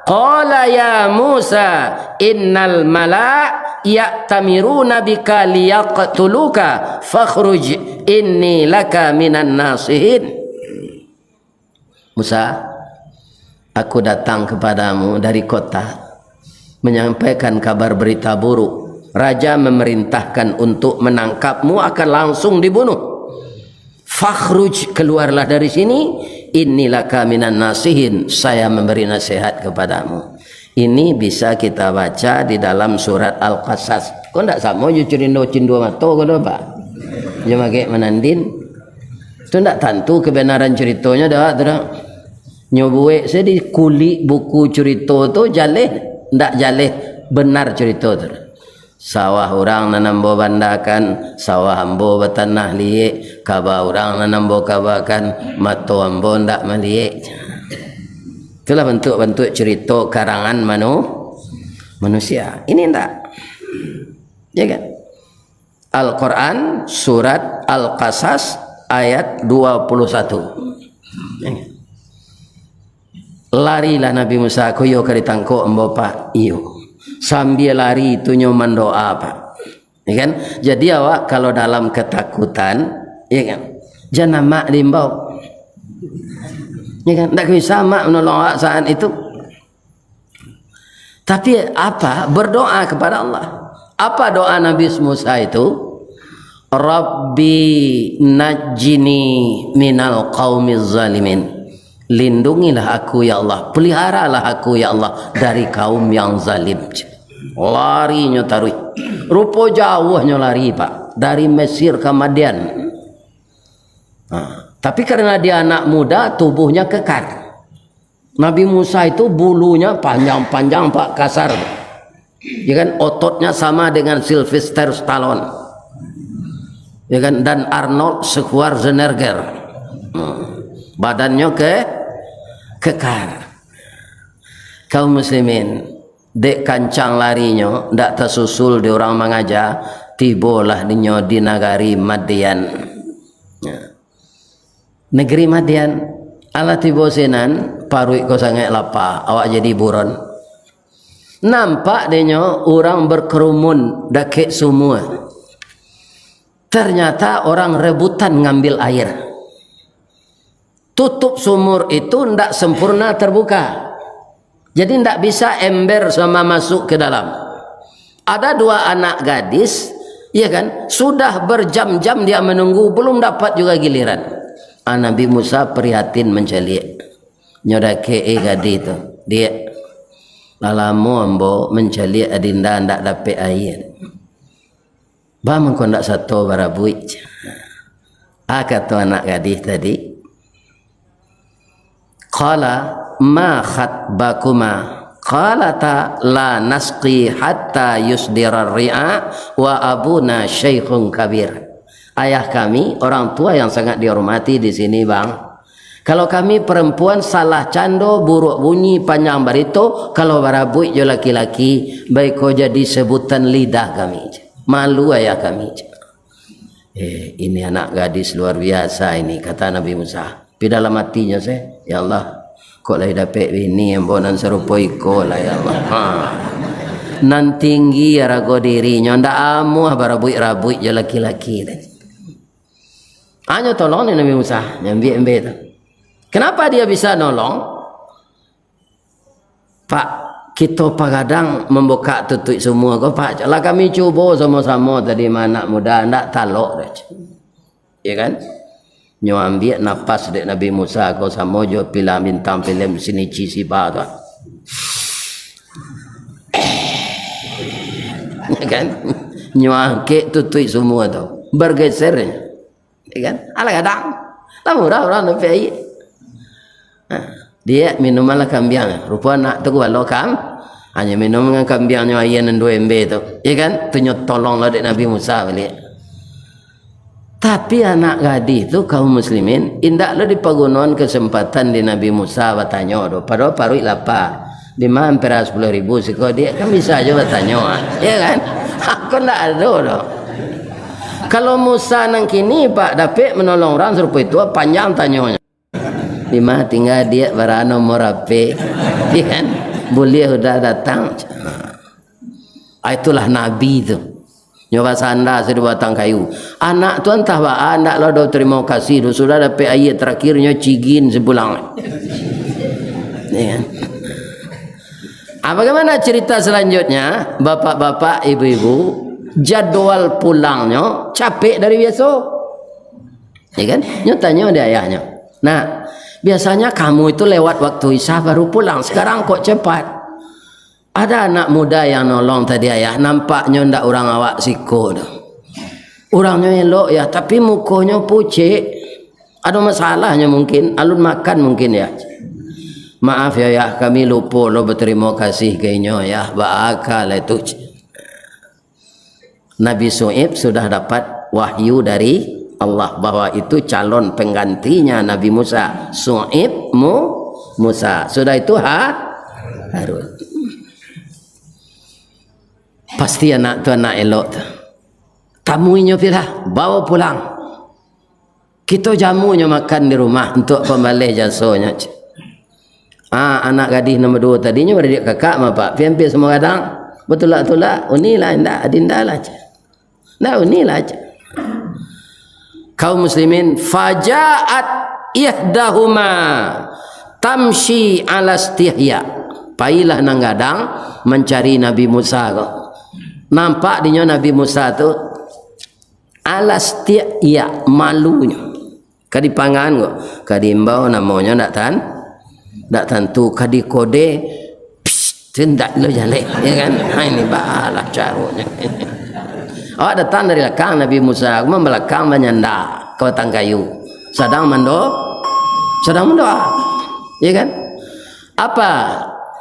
Qala ya Musa, innal mala ya'tamiruna bika liyaqtuluka, fakhruj inni laka minan nasihin." "Musa, aku datang kepadamu dari kota, menyampaikan kabar berita buruk. Raja memerintahkan untuk menangkapmu, akan langsung dibunuh. Fakhruj, keluarlah dari sini, inni laka minan nasihin, saya memberi nasihat kepadamu." Ini bisa kita baca di dalam surat Al-Qasas. Ko ndak samo jo cirindo cindua mato ko doh, Pak? Jo magek manandin. Tu ndak tantu kebenaran ceritonyo doh, tu doh. Nyo buek se di kulik buku cerito tu, jaleh, ndak jaleh benar cerito tu. Sawah urang nan ambo bandakan, sawah ambo batanah liek, kaba urang nan ambo kabakan, mato ambo ndak maliek. Itulah bantuak-bantuak cerito karangan manu-, manusia. Ini ndak. Ya kan? Al-Quran, surat Al-Qasas, ayat dua puluh satu. Ya kan? Larilah Nabi Musa, ko iyo ka ditangkok ambo, Pak. Iyo. Sambia lari tu nyo mandoa, Pak. Ya kan? Jadi awak kalau dalam ketakutan, ya kan? Jan amak diimbau. Ya kan? Ndak bisa amak manolong awak saat itu. Tapi apa? Berdoa kepada Allah. Apa doa Nabi Musa itu? "Rabbi najjini minal qaumiz zalimin." "Lindungilah aku, ya Allah, peliharalah aku, ya Allah, dari kaum yang zalim." Larinyo taruih. Rupo jauahnyo lari, Pak. Dari Mesir ka Madian. Nah, tapi karena dia anak muda, tubuhnya kekar. Nabi Musa itu bulunya panjang-panjang, Pak, kasar. Ya kan, ototnya sama dengan Sylvester Stallone. Ya kan, dan Arnold Schwarzenegger. Hmm. Badannyo ke-, kekar. Kaum muslimin, dek kancang larinyo, ndak tasusul di urang mangaja, tibolah dinyo di nagari Madian. Ya. Negeri Madian, alah tibo sinan, paruik ko sangaik lapa, awak jadi buron. Nampak dinyo urang berkerumun dakek sumua. Ternyata orang rebutan ngambil air. Tutup sumur itu ndak sempurna terbuka. Jadi, ndak bisa ember sama masuk ke dalam. Ada dua anak gadis, ya kan, sudah berjam-jam dia menunggu, belum dapat juga giliran. Ah, Nabi Musa prihatin mancaliak. Nyo dakek, eh, gadih tu. "Diak, lah lamo ambo mancaliak adinda ndak dapek aia. Ba mangko ndak sato barabuik?" Ah, kato anak gadih tadi, qala, "Ma khatbakuma?" Qalata, "La nasqi hatta yusdirar ri'a, wa abuna syaikhun kabir." Ayah kami, orang tua yang sangat dihormati di sini, Bang, Kalau kami perempuan salah cando, buruak bunyi, panjang barito, kalau barabuik jo laki-laki, baiko jadi sebutan lidah kami. Malu ayah kami. Eh, ini anak gadis luar biasa ini, kata Nabi Musa. Tapi dalam hatinyo se, "Ya Allah, kok lai dapek bini ambo nan sarupo iko lah, ya Allah." Ha. Nan tinggi arago dirinyo, ndak amuah barabuik-rabuik jo laki-laki tadi. Hanyo tolong ni Nabi Musa, nyo ambiak embe tu. Kenapa dia bisa nolong? "Pak, kito pagadang mambukak tutuik sumua ko, Pak. Lah kami cubo samo-samo tadi, ma anak muda, ndak talok doh." Ya kan? Nyo ambiak napas dek Nabi Musa ko samo jo pilih bintang filem Shinichi Shiba tu. Ya kan? Nyo angkek tutuik sumua tu. Bergeser nyo. Ya kan? Alah gadang. Lah murah urang dapat aia. Ha, diak minum lah kambiang. Rupo anak tu kualo kam-, hanyo minum dengan kambiangnyo aia nan duo embe tu. Ya kan? Tu nyo tolong lah dek Nabi Musa baliak. Tapi anak gadih tu, kaum muslimin, indak lo dipagunoan kesempatan di Nabi Musa batanyo tu. Padahal paruik lapa. Di ma ampera sapuluah ribu siko, diak kan bisa jo batanyo, ah. Ya kan? Aku ndak ado doh. Kalau Musa nan kini, Pak, dapek manolong urang sarupo itu, panjang tanyo nyo. Di ma tingga diak, bara nomor H P. Ya kan? Buliah udah datang. Ah, itulah Nabi tu. Nyo basanda se di batang kayu. Anak tu antah baa, ndak lo do tarimo kasih do, sudah dapek aia tarakhir nyo cigin se pulang. Ya kan? Ah, bagaimana cerita selanjutnya? Bapak-bapak, ibu-ibu, jadwal pulangnyo capek dari biaso. Ya kan? Nyo tanyo di ayahnyo. Nah, biasanya kamu itu lewat waktu Isya baru pulang. Sekarang kok cepat? Ada anak muda yang nolong tadi, ayah, nampaknyo ndak urang awak siko doh. Urangnyo elok, yah, tapi mukonyo pucek. Ado masalahnyo mungkin, alun makan mungkin, yah. Maaf yo, yah, kami lupo lo batarimo kasih ka inyo, yah, baa ka lah itu. Nabi Syu'aib sudah dapat wahyu dari Allah bahwa itu calon penggantinya Nabi Musa. Syu'aib Mu-, Musa. Sudah itu Ha-, Harun. Pasti anak tu anak elok tu. Tamuinyo pilah, bawa pulang. Kito jamunyo makan di rumah untuak pambaleh jasonyo, cek. Ah, anak gadih nomor duo tadinyo baradiak kakak mah, Pak. Pian-pian samo gadang, batulak-tulak, unilah, indak, adinda lah, cek. Ndak, unilah, cek. Kaum muslimin, faja'at ihdahuma tamshi ala istihya. Pailah nan gadang mancari Nabi Musa ko. Nampak dinyo Nabi Musa tu, Alastik, iya, malunyo. Ka dipangan ko, ka diimbau namonyo ndak tan-, ndak tantu, ka dikode, psst, tu ndak lo jaleh, ya kan? Ha, ini balah caronyo. Awak datang dari lakang, Nabi Musa, mambalakang manyanda ka batang kayu. Sadang mando-, sadang mandoa. Ya kan? Apa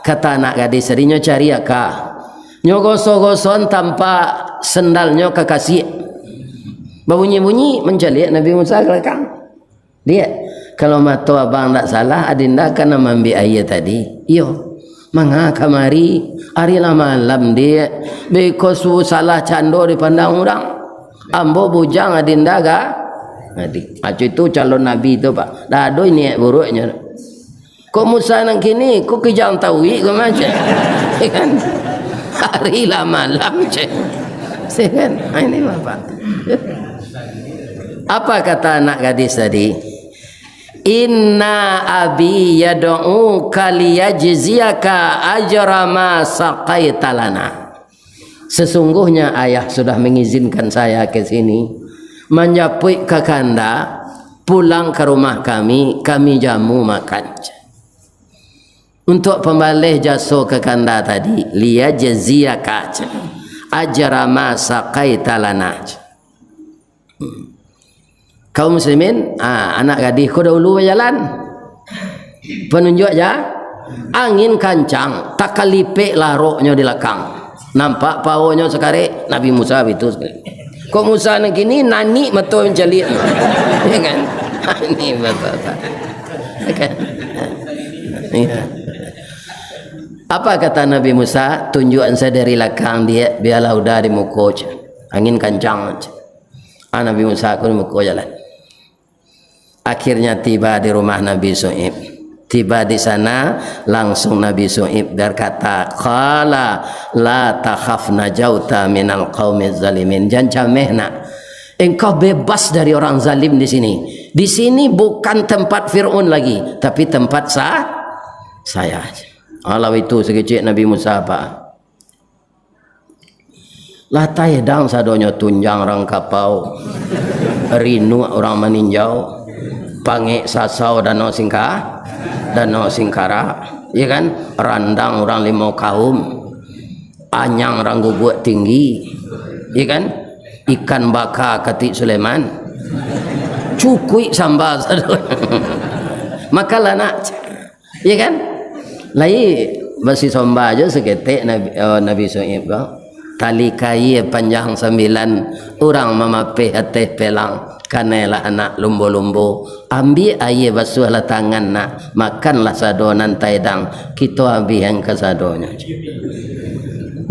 kata anak gadis tadi? Nyo cari aka. Nyo goso-goson tampak sandalnyo ka kasiak. Babunyi-bunyi, mancaliak Nabi Musa ka lakang. Liek, kalau mato abang ndak salah, adinda kan nan maambiak aia tadi. Iyo. Manga kamari, ari lah malam, Diak. Beko su-, salah cando dipandang urang. Ambo bujang, adinda ga-, gadih. Aco itu calon nabi tu, Pak. Ndak ado niaik buruaknyo. Kok Musa nan kini, kok kijang tauik ko macam. Ya kan? Hari lah malam, cek. Ya kan? Ha, ini Bapak. Apa kata anak gadis tadi? "Inna abi yad'uka liyajziyaka ajra ma saqaita lana." Sesungguhnya ayah sudah mengizinkan saya ke sini, manjapuik kakanda pulang ka rumah kami, kami jamu makan. Untuak pambaleh jaso kakanda tadi, liyajziyaka, ajra ma saqaita lana. Kaum muslimin, ah, anak gadih ko dahulu bajalan. Panunjuak ja, angin kancang, takalipek laroknyo di lakang. Nampak paonyo sakarek, Nabi Musa bitu sakarek. Kok Musa nan kini, nanik mato mancaliak. Ya kan? Ini bapak-bapak. Kan? Iya. Apa kata Nabi Musa? "Tunjuakan sajo dari lakang, Diak, bialah uda di muko," cek. "Angin kancang," cek. Ah, Nabi Musa ko di muko jalan. Akhirnya tiba di rumah Nabi Syu'aib. Tiba di sana, langsung Nabi Syu'aib berkata, "Qala la takhaf, najauta minal qaumiz zalimin." "Jan cameh, nak. Engkau bebas dari orang zalim di sini. Di sini bukan tempat Fir'aun lagi, tapi tempat sa-, saya." Alah itu sakecek Nabi Musa, Pak. Lah taedang sadonyo, tunjang rang kapau, rinuak urang maninjau, pangek sasau danau Singka-, danau Singkarak, ya kan? Randang urang limo kaum, anyang rang guguak tinggi, ya kan? Ikan baka katik Sulaiman, cukuik samba sadonyo. Makanlah, nak. Ya kan? Lai basisomba jo saketek Nabi, eh, Nabi Syu'aib ko. Tali kaia panjang sambilan, urang mamapeh ateh pelang, kanailah anak lumbo-lumbo. Ambiak aia, basuahlah tangan, nak, makanlah sado nan taedang, kito abihan kasadonyo.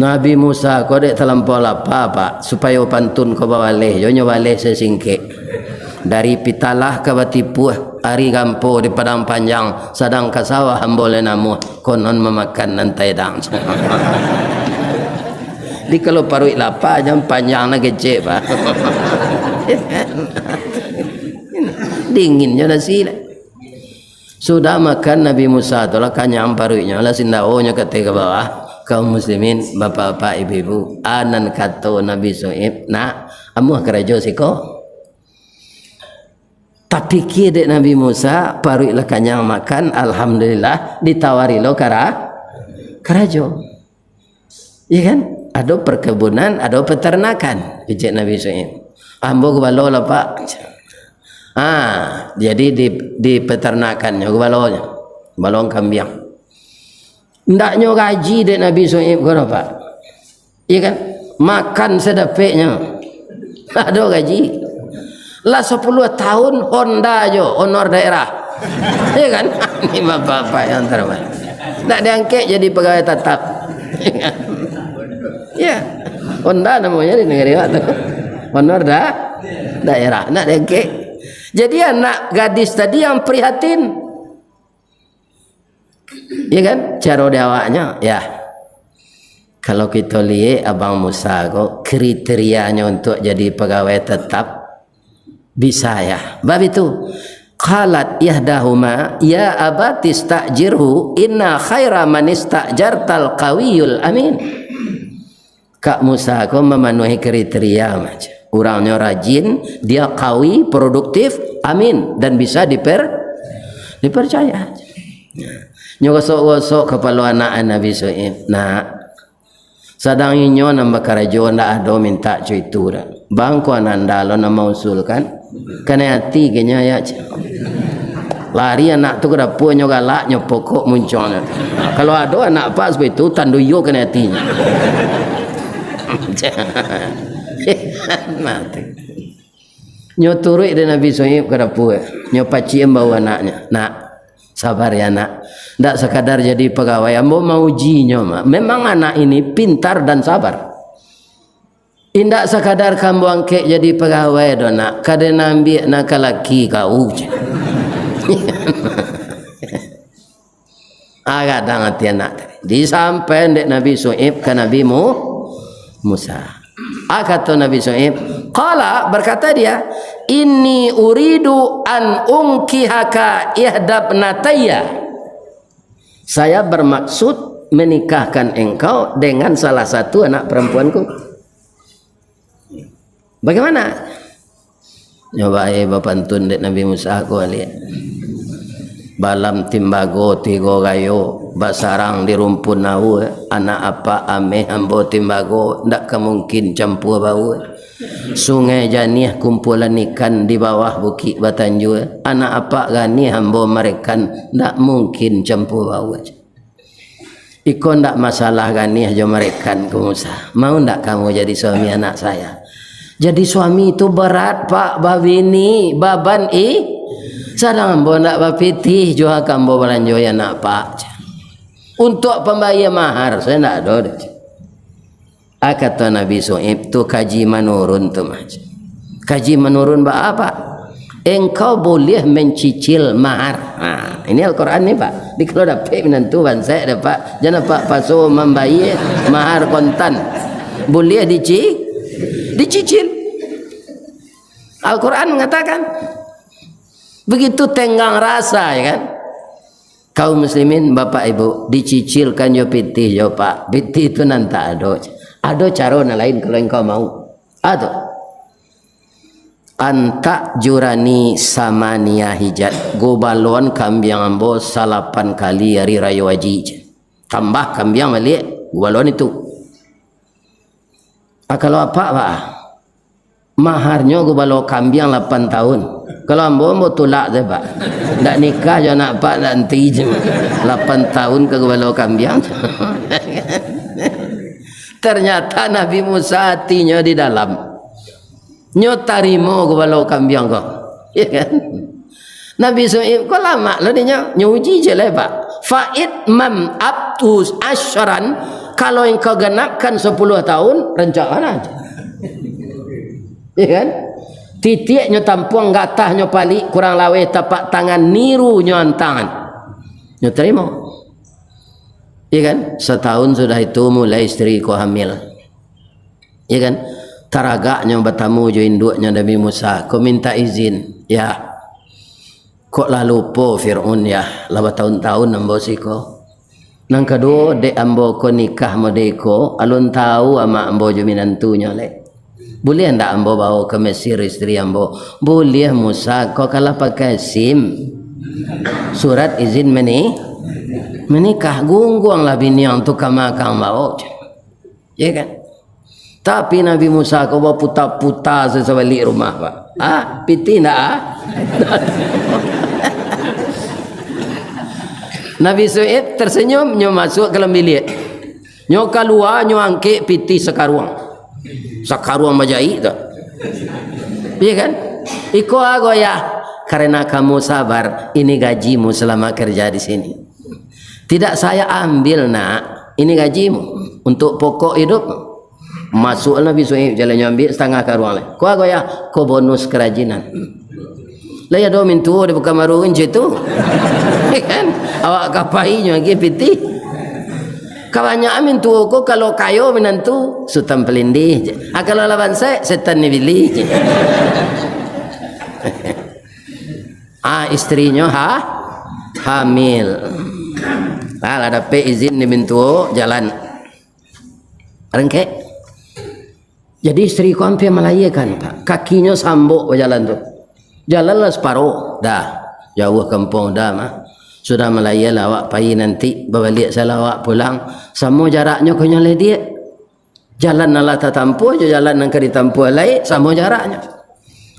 Nabi Musa ko dek talampau lapa, Pak, supayo pantun ko babaleh jo, nyo baleh sasingkek. Dari Pitalah ka Batipuah, ari gampo di Padang Panjang, sadang ka sawah ambo lai namuah, konon mamakan nan taedang. Jadi kalau paruik lapa, jan panjang lah kecek, Pak. Dinginnyo nasi lah. Sudah makan Nabi Musa tu lah, kanyang paruiknyo lah, sindaonyo ka ateh ka bawah. Kaum muslimin, bapak-bapak, ibu-ibu, a nan kato Nabi Syu'aib, nak, amuah karajo siko. Tapikia dek Nabi Musa, paruik lah kanyang makan, alhamdulillah, ditawari lo kara-, karajo. Iya kan? Ado perkebunan, ado peternakan, kecek Nabi Syu'aib. Ambo gubalo lah, Pak. Ah, jadi di, di peternakannyo gubalonyo, gubalong kambiang. Ndaknyo gaji dek Nabi Syu'aib ko doh, Pak. Iya kan? Makan sadapeknyo. Ado gaji. Lah sapuluah tahun Honda jo, honor daerah. Iya kan? Ini bapak-bapak yang terbaik. Ndak diangkek jadi pegawai tatap. Iya. Honda namanya di negeri awak tu. Honor da-, daerah. Ndak diangkek. Jadi anak gadis tadi yang prihatin. Iya kan? Caro di awaknyo, ya. Kalau kito liek Abang Musa ko, kriterianyo untuk jadi pegawai tetap bisa, ya. Bab itu, qalat ihdahuma, "Ya abati sta'jirhu, inna khaira man ista'jartal qawiyul amin." Kak Musa ko mamanuahi kriteria macam. Urangnyo rajin, dia kawi, produktif, amin, dan bisa diper-, dipercaya. Nyo gosok-gosok kapalo anak Nabi Syu'aib, "Nak, sadang inyo nan bakarajo, ndak ado mintak co itu doh. Bangko ananda lo nan mausulkan." Kanai ati keceknyo, ya, cek. Lari anak tu ka dapua, nyo galak, nyo pokok munconyo. Kalau ado anak apak saperti tu, tando iyo kanai atinyo. Mati. Nyo turuik dek Nabi Syu'aib ka dapua. Nyo paciam bahu anaknyo. "Nak, sabar ya, Nak. Ndak sakadar jadi pagawai, ambo maujinyo, Mak. Memang anak ini pintar dan sabar. Indak sakadar ka ambo angkek jadi pagawai doh, Nak, ka den ambiak nan ka laki kau," cek. Ah, gadang ati anak tadi. Disampaian dek Nabi Syu'aib ka Nabi Mu-, Musa. Ah, kato Nabi Syu'aib, qala, berkata dia, "Inni uridu an unkihaka ihdabnatayya." "Saya bermaksud menikahkan engkau dengan salah satu anak perempuanku." Bagaimana? Nyo bae bapantun dek Nabi Musa ko, liek. Balam timbago tigo gayo, basarang di rumpun aua, anak apak ameh ambo timbago, ndak ka mungkin campua baua. Sungai Janiah kumpulan ikan di bawah bukik batanjua, anak apak ganiah ambo marekan, ndak mungkin campua baua. Iko ndak masalah ganiah jo marekan ko, Musa. Mau ndak kamu jadi suami anak saya? Jadi suami itu berat, Pak, babini, baban i-, Sadang ambo ndak bapitih, juo ka ambo balanjo, ya nak, Pak. Untuak pambayia mahar, sajo ndak ado doh. Ah, kato Nabi Su'aib, tu kaji manurun tu mah. Kaji manurun baa, Pak? Engkau buliah mancicil mahar. Ha, ini Al-Quran ni, Pak. Jadi kalau dapek minantu bansaik deh, Pak. Jan Apak paso mambayia mahar kontan. Buliah dici-, dicicil. Al-Quran mangatokan. Begitu tenggang rasa, ya kan? Kaum muslimin, bapak ibu, dicicilkan jo pitih jo, Pak. Pitih tu nan tak ado. Ado caro nan lain kalau engkau mau. Ado. Antak jurani samania hijat. Gubaloan kambiang ambo salapan kali ari rayo haji. Tambah kambiang baliak, gubaloan itu. Ah, kalau Apak, Pak? Maharnyo gubalo kambiang lapan tahun. Kalau ambo, ambo tulak sajo, Pak. Ndak nikah jo anak Apak, ndak nanti je. Lapan tahun ka gubalo kambiang. Ternyata Nabi Musa atinyo di dalam. Nyo tarimo gubalo kambiang ko. Ya kan? Nabi Su'aib ko lamak lo dinyo, nyo uji je lah, Pak. Fa in atmamtu asyran, kalau engkau genapkan sepuluh tahun, rancak bana. Ya kan? Titiaknyo tampuang, gatahnyo palik, kurang laweh tapak tangan, nirunyo antangan. Nyo tarimo. Ya kan? Setahun sudah itu mulai isteri ko hamil. Ya kan? Taragaknyo batamu jo induaknyo Nabi Musa, ko mintak izin, "Yah, kok lah lupo Fir'aun, Yah, lah batahun-tahun ambo siko. Nan kaduo, dek ambo ko nikah mode ko, alun tahu amak ambo jo minantunyo lai. Buliah ndak ambo bawo ka Mesir isteri ambo?" "Buliah Musa, kok ka lah pakai SIM, surat izin meni-, menikah. Gungguanglah biniang tu ka ma ka ang bawo." Ya kan? Tapi Nabi Musa ko baputa-puta sa-, sabalik rumah, Pak. Ah, pitih ndak, ah? Nabi Su'aib tersenyum, nyo masuk ka dalam biliak. Nyo kalua, nyo angkek pitih sakaruang. Sakaruang bajaik tu. Iya kan? "Iko ago, Yah, karena kamu sabar, ini gajimu selama kerja di sini." "Tidak saya ambil, Nak. Ini gajimu untuk pokok hidup." Masuk Nabi Su'aib, jalannyo ambiak satangah karuang lai. "Ko ago, Yah?" "Ko bonus karajinan." Lai ado mintuo di Pekanbaru kan cak tu. Kan? Awak ka pai nyo agiah pitih. Kabanyakan mintuo ko kalau kayo minantu, Sutan Palindih je. Ah, kalau lah bansaik, setan ni bilih je. Ah, istrinyo ha-, hamil. Ah, lah dapek izin di mintuo, jalan. Rengkek. Jadi istri ko ampia malahiakan, Pak. Kakinyo sambok bajalan tu. Jalan lah saparo. Dah, jauah kampuang dah mah. Sudah malahia lah awak pai nanti, babaliak salah awak pulang. Samo jaraknyo ko nyo lai diak. Jalan nan lah tatampuah jo jalan nan ka ditampuah lai, samo jaraknyo.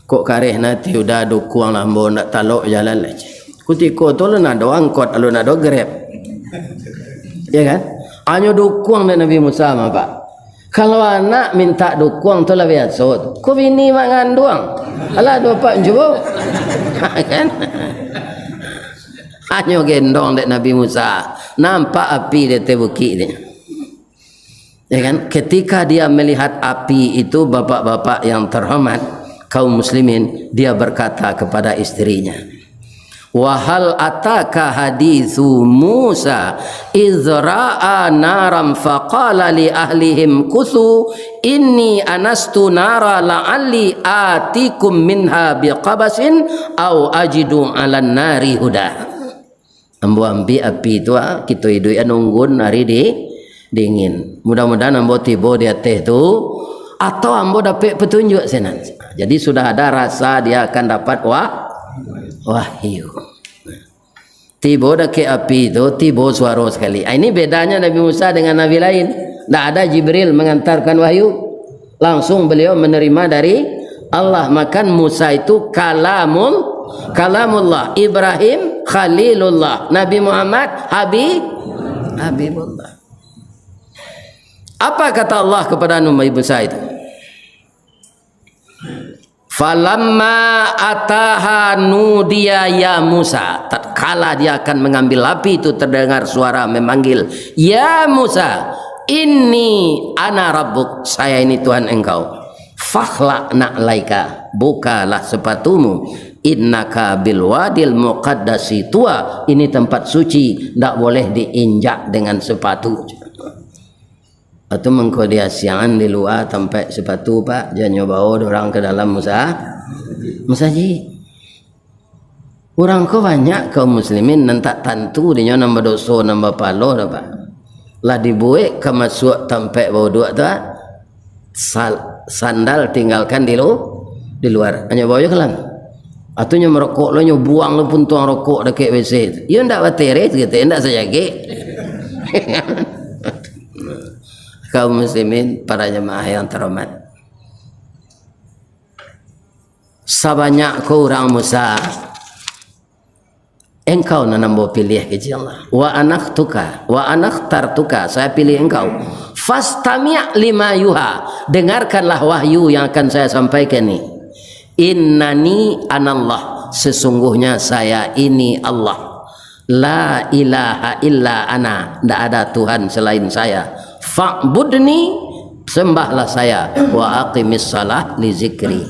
Kok kareh nati udah dukuang lah ambo, ndak talok jalan lai. Kutiko tu alun ado angkot, alun ado Grab. Ya kan? Hanyo dukuang dek Nabi Musa mah, Pak. Kalau anak mintak dukuang tu lah biaso tu. Ko bini manganduang. Alah, ado apak mancubo. Kan? Hanyo gendong dek Nabi Musa. Nampak api di ateh bukik tu. Ya kan? Ketika dia melihat api itu, bapak-bapak yang terhormat, kaum muslimin, dia berkata kepada istrinya, "Wa hal ataka hadithu Musa idh ra'a naran faqala li ahlihim kuthu inni anastu nara la'alli atikum minha biqabasin au ajidu 'alan nari huda." Ambo ambiak api tu, ah, kito iduik nunggun ari di-, dingin. Mudah-mudahan ambo tibo di ateh tu, atau ambo dapek petunjuk sinan. Jadi sudah ada rasa dia akan dapat wah-, wahyu. Tibo dakek api tu, tibo suaro sakali. Ah, ini bedanya Nabi Musa dengan nabi lain. Ndak ada Jibril mengantarkan wahyu. Langsung beliau menerima dari Allah. Maka Musa itu kalamul-, kalamullah, Ibrahim khalilullah, Nabi Muhammad habi-, habibullah. Apa kata Allah kepada Nabi Musa itu? Falamma ataha nudiya ya Musa. Tatkala dia akan mengambil api itu, terdengar suara memanggil, "Ya Musa, inni ana rabbuk, saya ini Tuhan engkau. Fakhla' na'laika, bukalah sepatumu. Innaka bil wadil muqaddasi tuwa, ini tempat suci, ndak boleh diinjak dengan sepatu." Atu mangko di asiangan di lua tampek sepatu, Pak, jan nyo bawo urang ka dalam musa-, musajik. Urang ko banyak kaum muslimin nan tak tantu dinyo nan badoso, nan bapalo dah, Pak. Lah dibuek ka masuak tampek bauduak tu, ah, sal-, sandal tinggalkan di lu-, di luar. Hanyo bawo jo kalan. Atu nyo marokok lo, nyo buang lo puntuang rokok dakek W C tu. Iyo ndak bateres gitu, ndak sajagek. Kaum muslimin, para jamaah yang terhormat. Sabanyak ko urang Musa, engkau nan ambo pilih, kecek Allah. Wa anakhtuka, wa anakhtartuka, saya pilih engkau. Fastami' lima yuha, dengarkanlah wahyu yang akan saya sampaikan ni. Innani anallah, sesungguhnya saya ini Allah. La ilaha illa ana, ndak ada Tuhan selain saya. Fa'budni, sembahlah saya. Wa aqimis shalah li zikri.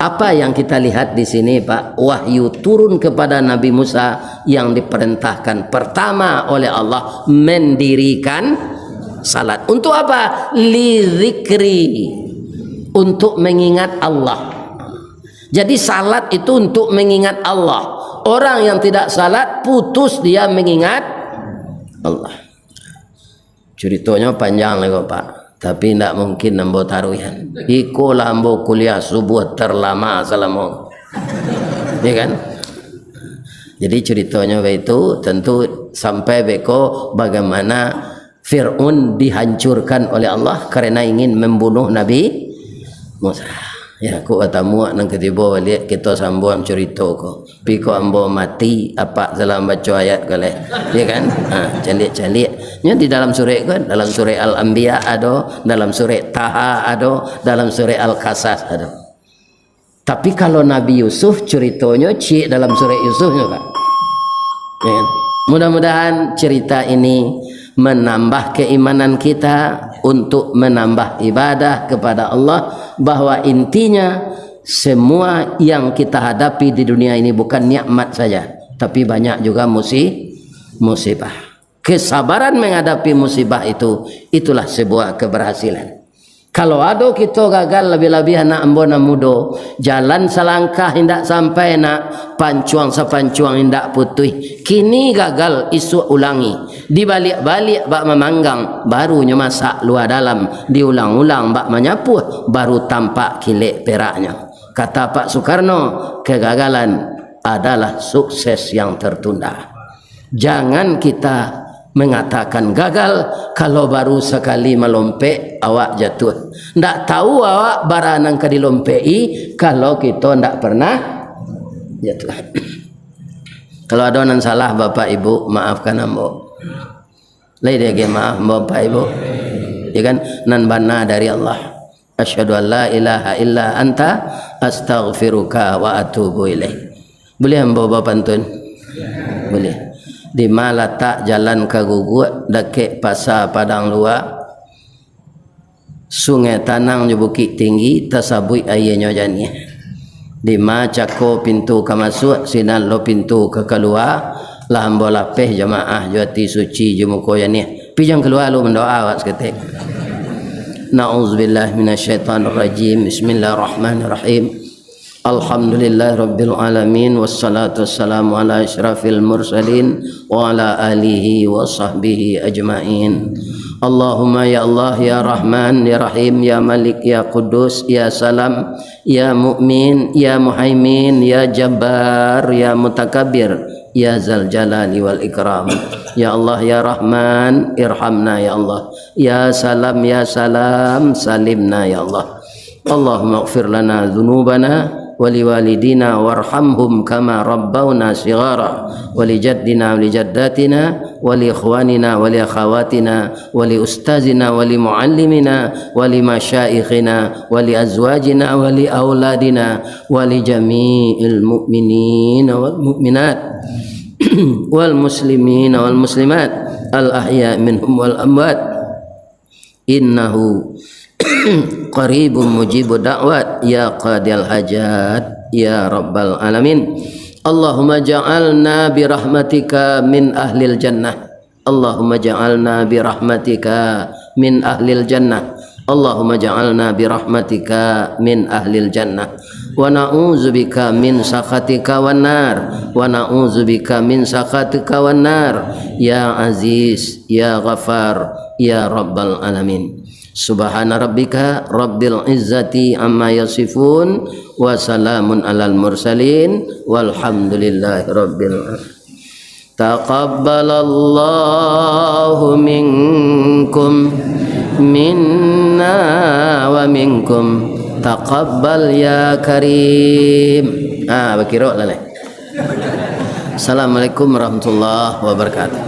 Apa yang kita lihat di sini, Pak? Wahyu turun kepada Nabi Musa yang diperintahkan pertama oleh Allah mendirikan salat. Untuk apa? Li zikri. Untuk mengingat Allah. Jadi salat itu untuk mengingat Allah. Orang yang tidak salat, putus dia mengingat Allah. Curitonyo panjang lai ko, Pak. Tapi ndak mungkin ambo taruihan. Iko lah ambo kuliah subuh terlama salamo. Ya kan? Jadi curitonyo baitu, tentu sampai beko bagaimana Fir'aun dihancurkan oleh Allah karena ingin membunuh Nabi Musa. Ya, kok batamuak nan katibo baliak, kito sambuang curito ko. Pi kok ambo mati, apak salah baco ayat ko leh. Ya kan? Ha, caliak-caliak. Nyo di dalam surek ko, dalam surek Al-Anbiya ado, dalam surek Taha ado, dalam surek Al-Qasas ado. Tapi kalau Nabi Yusuf, curitonyo ciek dalam surek Yusuf nyo, Pak. Ya kan? Mudah-mudahan cerita ini menambah keimanan kita untuk menambah ibadah kepada Allah, bahwa intinya semua yang kita hadapi di dunia ini bukan nikmat saja, tapi banyak juga musi-, musibah. Kesabaran menghadapi musibah itu, itulah sebuah keberhasilan. Kalau ado kito gagal, labiah-labiah anak ambo nan mudo, jalan salangkah indak sampai nak, pancuang sapancuang indak putuih. Kini gagal, isuak ulangi. Dibaliak-baliak bak mamanggang, baru nyo masak lua dalam, diulang-ulang bak manyapuah, baru tampak kilek peraknyo. Kata Pak Soekarno, kegagalan adalah sukses yang tertunda. Jangan kita mengatakan gagal kalau baru sakali malompek, awak jatuah. Ndak tahu awak bara nan ka dilompeki, kalau kito ndak pernah jatuah. Kalau ado nan salah, Bapak Ibu, maafkan ambo. Lai diagiah maaf, Bapak Ibu. Ya kan? Nan bana dari Allah. Asyhadu an la ilaha illa anta, astaghfiruka wa atubu ilaik. Buliah ambo bapantun? Buliah. Di ma latak jalan ka Guguak, dakek Pasa Padang Lua, Sungai Tanang jo Bukik Tinggi, tasabuik aianyo janiah. Di ma cako pintu ka masuak, sinan lo pintu ka kalua, lah ambo lapeh jamaah jo ati suci jo muko janiah. Pi jan kalua lo, mandoa awak saketek. Na'udzubillahi minasyaitonirrajim. Bismillahirrahmanirrahim. Alhamdulillahirabbil alamin, wassalatu wassalamu ala asyrafil mursalin wa ala alihi wa sahbihi ajmain. Allahumma ya Allah, ya Rahman, ya Rahim, ya Malik, ya Quddus, ya Salam, ya Mu'min, ya Muhaimin, ya Jabbar, ya Mutakabbir, ya Zal Jalali wal Ikram. Ya Allah, ya Rahman, irhamna ya Allah. Ya Salam, ya Salam, salimna ya Allah. Allahumma ighfir lana dzunubana ولوالدينا وارحمهم كما ربونا صغارا، ولجدنا ولجداتنا ولإخواننا ولأخواتنا ولأستاذنا ولمعلمنا ولمشائخنا ولأزواجنا ولأولادنا ولجميع المؤمنين والمؤمنات والمسلمين والمسلمات الأحياء منهم والأموات. إنه قريب مجيب الدعوات يا قاضي الحاجات يا رب العالمين. اللهم اجعلنا برحمتك من أهل الجنة. اللهم اجعلنا برحمتك من أهل الجنة. اللهم اجعلنا برحمتك من أهل الجنة. ونعوذ بك من سخطك والنار. ونعوذ بك من سخطك والنار. يا عزيز يا غفار يا رب العالمين. سبحان ربك رب العزة عما يصفون. وسلام على المرسلين. والحمد لله رب العالمين. تقبل الله منكم منا ومنكم. تقبل يا كريم. Ah, bakiro lah, leh. Assalamualaikum warahmatullahi wabarakatuh.